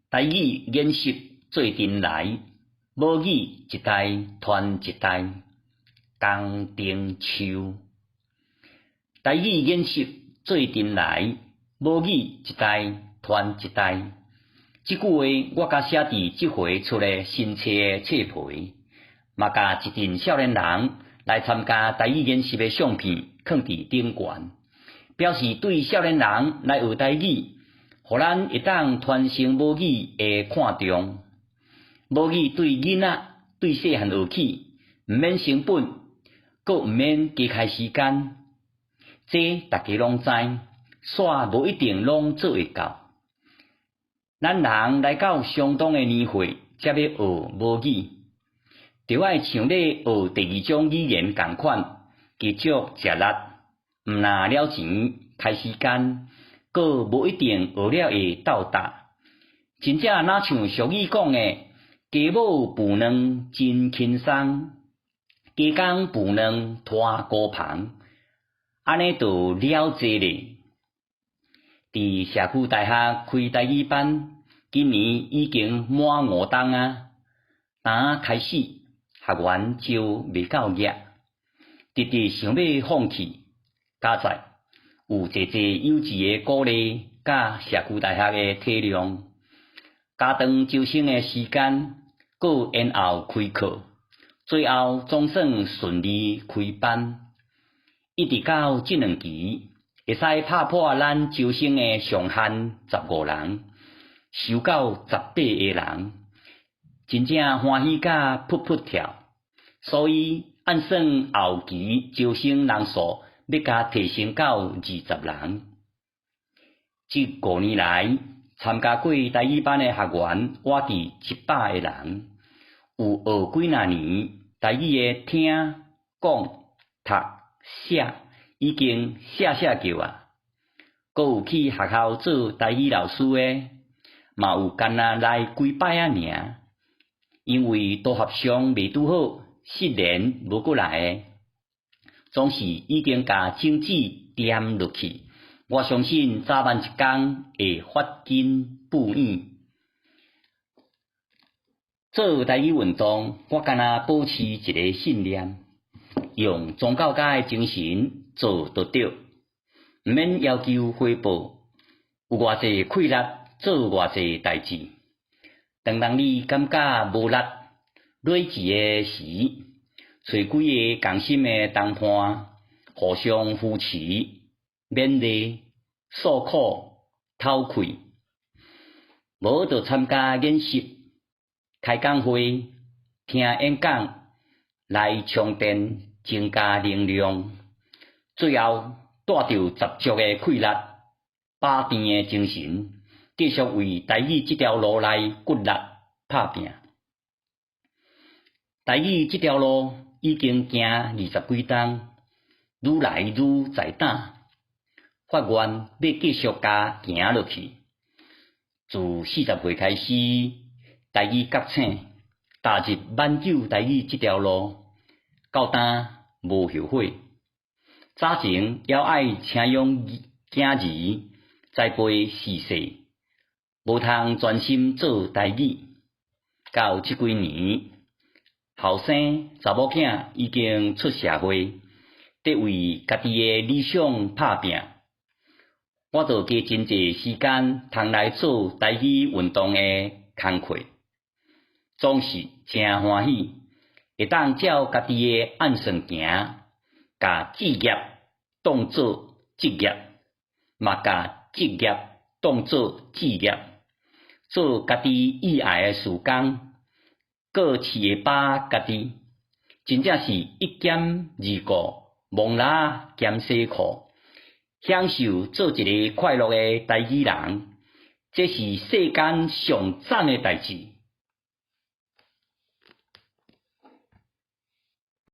台語研習做陣來，母語一代傳一代。江定秋。台語研習做陣來，母語一代傳一代。這句話我共寫佇這回出的新冊的冊皮，嘛共一陣少年人來參加台語研習的相片囥佇頂懸，表示對少年人來學台語，予咱會當傳承母語的看重。母語對囡仔對細漢學起，毋免成本，閣毋免加開時間，這大家攏知，煞無一定攏做會到。咱人來到相當的年歲，才欲學母語，著愛像咧學第二種語言仝款，繼續食力，毋若了錢、開時間，閣無一定學了會到達。真正若像俗語講的，雞母孵卵真輕鬆，雞公孵卵拖孤帆，按呢就了濟咧。佇社區大學開台語班，今年已經滿五冬啊！當開始學員招袂夠額，直直想欲放棄。佳哉有濟濟幼稚的鼓勵，佮社區大學的體諒，加長招生的時間，閣延後開課，最後總算順利開班。一直到這兩期，會使拍破咱招生的上限十五人，收到十八個人，真正歡喜甲噗噗跳。所以按算後期招生人數欲共提升到二十人。這五年來，參加過台語班的學員倚佇一百个人，有學幾若年台語的聽、講、讀、寫，已經寫寫叫啊！閣有去學校做台語老師的，嘛有干焦來幾擺仔爾。因為讀合上袂拄好，失聯無閣來的，總是已經共種子點落去。我相信早晚一工會發根布湧。做台語運動，我干焦保持一个信念，用宗教家的精神做就對，毋免要求回報，有偌濟氣力做偌濟代誌。當當你感覺無力、累滯的時，揣幾个仝心的同伴，互相扶持、勉勵、訴苦、透氣，無就參加演習、開講會、聽演講，來充電、增加能量。最後帶著十足的氣力、飽電的精神，繼續為台語這條路來骨力拍拚。台語這條路已經行二十幾冬，愈來愈在膽，發願欲繼續共行落去。自四十歲開始，台語覺醒，踏入挽救台語這條路，到今無後悔。早前猶愛請養囝兒，栽培序細，無通專心做台語。到這幾年，後生查某囝已經出社會，佇為家己的理想拍拚。我就加真濟時間通來做台語運動的工課，總是誠歡喜，會當照家己的按算行，共志業當做職業，嘛共職業當做志業，做家己意愛的事工，閣飼會飽家己，真正是一兼二顧，摸蜊兼洗褲，享受做一个快樂的台語人，這是世間上讚的代誌。